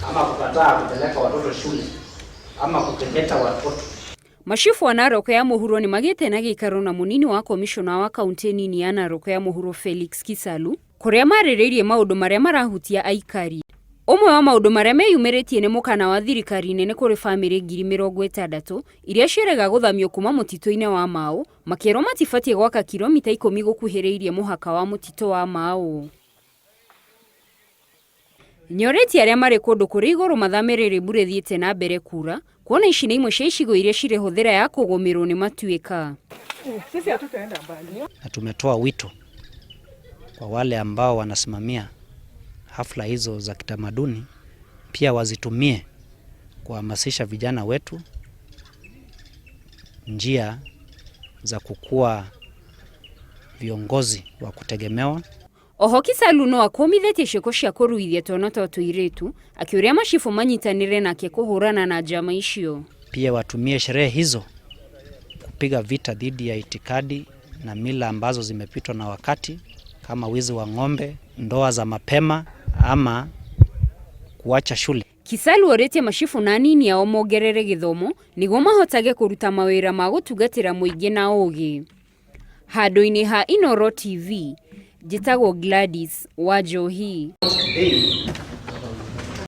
Ama kukataa kupeleka watoto shule ama kukeketa watoto. Macibũ a Narok ya Mũhuro nĩ magĩte na gĩikaro na mũnini wa komishona wa kaũntĩ nini ya Narok ya Mũhuro Felix Kisalu kũrĩa marĩrĩirie maũndũ marĩa marahutia aikari. Ũmwe wa maũndũ marĩa meyumĩrĩtie nĩ mũkana wa thirikari nene kũrĩ bamĩrĩ 60,000 iria ciĩrĩga gũthamio kuma mũtitũ-inĩ wa Mau makĩrwo matibatiĩ gwaka kilomita 10 gũkuhĩrĩirie mũhaka wa mũtitũ wa Mau. Nĩorĩtie arĩa marĩ kũndũ kũrĩ igũrũ mathame rĩrĩ mbura ĩthiĩte na mbere kura, kuona ici nĩ imwe cia icigo iria cirĩ hũthĩra ya kũgũmĩrwo nĩ matuĩka. Na tumetoa wito kwa wale ambao wanasimamia hafla hizo za kitamaduni pia wazitumie kuhamasisha vijana wetu njia za kukua viongozi wa kutegemewa. Oho Kisalu no akũmithĩtie ciĩko cia kũruithia twana twa tũirĩtu akĩũria macibũ manyitanĩre nake kũhũrana na njama icio. Pia watumie sherehe hizo kupiga vita dhidi ya itikadi na mila ambazo zimepitwa na wakati kama wizi wa ng'ombe, ndoa za mapema ama kuacha shule. Kisalu orĩtie macibũ na anini ao mongerere gĩthomo nĩguo mahotage kũruta mawĩra ma gũtungatĩra mũingĩ na ũgĩ. Handũ-inĩ ha Inooro TV, njĩtagwo Gladys Wanjohi.